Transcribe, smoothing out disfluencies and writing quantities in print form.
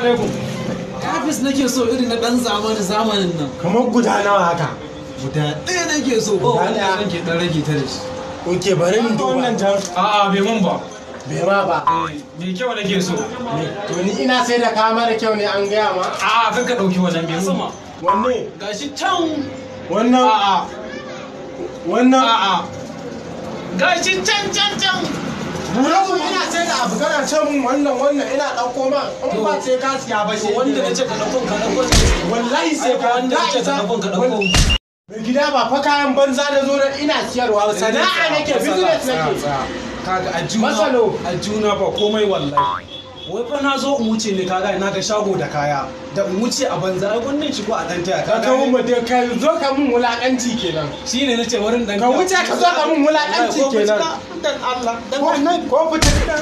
Alaikum. Ofis nake so irin na dan zamani zamanin nan. Kamar guda nawa haka? Guda ɗaya nake so ba Guda wanda ɗaya. nake dan rage ta da shi. Oke, bari in duba. Wannan jar. A'a, bai mun ba. Bai ma ba. Eh, mai kyau nake so. To ni ina sai da kaya mara kyau ne an gaya ma. A'a, kan ka dauki wannan, bai mun ba. Wanne? Gashi can. Wannan? A'a. Wannan? A'a. Gashi can can can. Yau ina sai da abu kana ce mun wannan wannan, ina ɗauko ma in ba sai ka siya ba To sai wanda nace ka ɗauko, ka ɗauko. Wallahi sai ka Wanda nace ka ɗauko, ka ɗauko. Mai gida, ba fa kayan banza na zo nan ina siyarwa ba, sana'a nake, business nake. Kaga a juna. Masalo. A juna ba komai wallahi. Wai fa na zo in wuce ne, kaga na ga shago da kaya, da in wuce a banza ai gwannin shigo a dan taya. Ka kawo mu dai, ka zo ka mun wulakanci kenan. Shine nace wurin dan Ka wuce ka zo ka mun wulakanci kenan. Dan Allah dan Ko ko fita.